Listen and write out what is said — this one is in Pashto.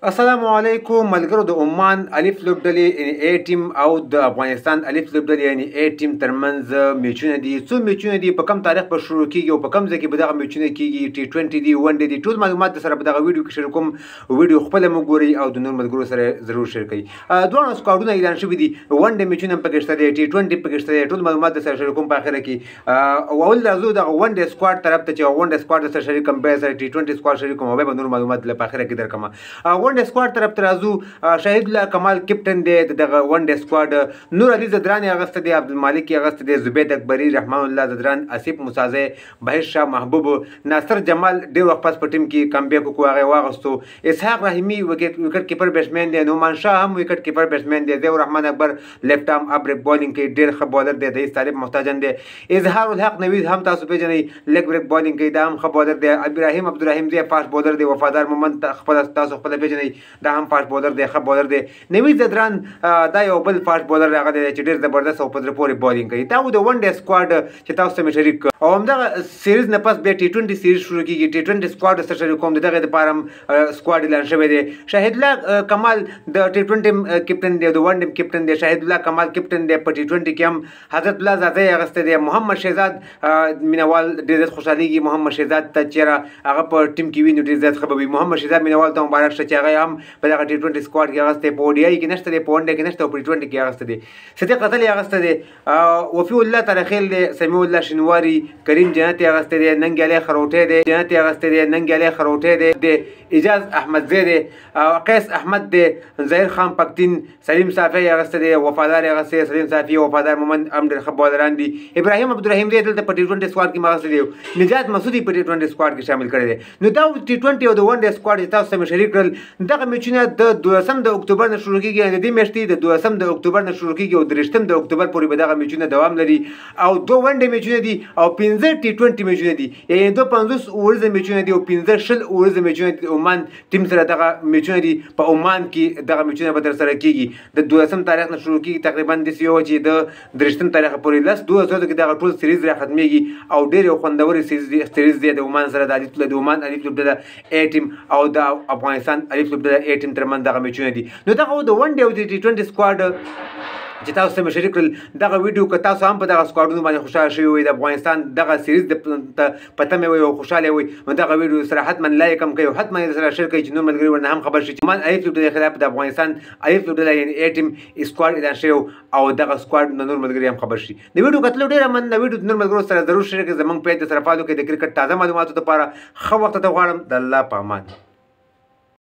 السلام علیکم ملګرو، د عمان الف لوبډلې یعنی ای ټیم او د افغانستان الف لوبډلې یعنی ای ټیم ترمنځ میچونه دي. څو میچونه دي، په کم تاریخ به شروع کیږي او په کم ځای کې به دغه میچونه کیږي، ټي 20 دي، ون ډے دي، ټول معلومات سره په دغه ویډیو کې شریکوم. ویډیو خپله مو ګورئ او د نور ملګرو سره ضرور شیر کړئ. دواړه سکواډونه اعلان شوي دي، ون ډے میچونه هم پکې شته دي، ټي 20 پکې شته دي، ټول معلومات سره شریکوم په اخره کې. اول راځو دغه ون ډے سکواډ طرف ته چې ون ډے سکواډ سره شریک کوم، بیا سره ټي 20 سکواډ شریک کوم او بیا به نور معلومات له په اخره کې درکړم. ون ډے سکواډ طرف ته راځو. شاهد الله کمال کپټن دی د دغه ون ډے سکواډ، نور علي زدران یې اخیستی دی، عبدالمالک یې اخیستی دی، زبید اکبري، رحمان الله زدران، اصف موسازی، بهیر شاه محبوب، ناصر جمال ډېر وخت پس په ټیم کې کمبیک وکړو، هغه یې واغستو. اسحاق رحیمي وکټ کیپر بیټسمین دی، نعمان شاه هم وکټ کیپر بیټسمین دی، ضیاء الرحمن اکبر لیفټ آرم اپ بریک بالینګ کوي، ډېر ښه بالر دی، د هیڅ طالب محتاجن دی. اظهار الحق نوید هم تاسو پېژنئ، لیګ بریک بالینګ کوي، دا هم ښه بالر دی. ابراهیم عبدالرحیم زی فاست بالر دی، وفادار مومند خپله تاسو خپله پېژنئ، دا هم فاست بالر دی، ښه بالر دی. نوید ځدران دا یو بل فاست بالر راغلی دی چې ډېر زبردست او په زړه پورې بالینګ کوي. دا و د ون ډے سکواډ چې تاسو ته مې شریک کړ. او همدغه سیریز نه پس بیا ټي 20 سیریز شروع کیږي. ټي 20 سکواډ سره شریک کوم، د دغې دپاره هم سکواډ اعلان شوی دی. شاهد الله کمال د ټي 20 کپټن دی، د ون ډے کپټن دی. شاهد الله کمال کپټن دی په ټي 20 کې هم. حضرت الله ځاځی یې اخیستی دی. محمد شهزاد مینوال ډېر زیات خوشحالېږي محمد شهزاد ته، چېرې هغه په ټیم کې وي نو ډېر زیات ښه به وي. محمد شهزاد مینوال ته مبارک شه چې هغه هم په دغه ټي 20 سکواډ کې اخیستی، په اوډي آی کې نشته دی، په ون ډے کې نشته او په ټي 20 کې اخیستی دی. صدیق اتل یې اخیستی دی، وفي الله ترخیل دی، سمیع الله شینواری، کریم جنت یې اخیستی دی، ننګیالی خروټی دی، جنت یې اخیستی دی، ننګیالی خروټی دی، اعجاز احمدزی دی، قیس احمد دی، ظاهر خان پکتین، سلیم صافی یې اخیستی دی، وفادار یې اخیستی دی، سلیم صافي، وفادار مومند هم ډېر ښه بالران دي. ابراهیم عبدالرحیم دی دلته په ټي 20 سکواډ کې اخیستی دی. نجات مسعود یې په ټي 20 سکواډ کې شامل کړی دی. نو دا ټي 20 او د ون ډے سکواډ چې تاسو ته مې شریک کړل، دغه میچونه د 12 د اکتوبر نه شروع کیږي، د دې میاشتې د 12 د اکتوبر نه شروع کیږي او 23 د اکتوبر پورې به دغه میچونه دوام لري. او 2 ون ډے میچونه دي او 5 ټي 20 میچونه دي، یعنی 52 اوورزه میچونه دي او 25 20 اوورزه میچونه دي. عمان ټیم سره دغه میچونه دي، په عمان کې دغه میچونه به ترسره کیږي. د 12 تاریخ نه شروع کیږي، تقریبا داسې یو چې د 23 تاریخ پورې 10 12 ورځو کې دغه ټول سیریز را ختمیږي او ډېر یو خوندور سیریز دی د عمان سره، د عمان الف لوبډله ای ټیم او د افغانستان الف لوبډله ای ټیم ترمنځ دغه میچونه دي. نو دغه د ون ډے او د ټي 20 سکواډ چې تاسو ته مې شریک کړل دغه ویډیو، که تاسو هم په دغه سکواډونو باندې خوشحاله شوي وئ، د افغانستان دغه سیریز ته په تمه وئ او خوشحاله وئ، نو دغه ویډیو سره حتما لایک هم کوئ او حتما یې سره شیر کړئ چې نور ملګري ورنه هم خبر شي چې عمان الف لوبډلې خلاف د افغانستان الف لوبډله یعنی ای ټیم سکواډ اعلان شوی او دغه سکواډ نه نور ملګري هم خبر شي. د ویډیو کتلو ډېره مننه. ویډیو د نور ملګرو سره ضرور شریک کړئ. زموږ پیج سره فالو کړئ د کرکټ تازه معلوماتو لپاره. ښه وخت ته غواړم. د الله په امان.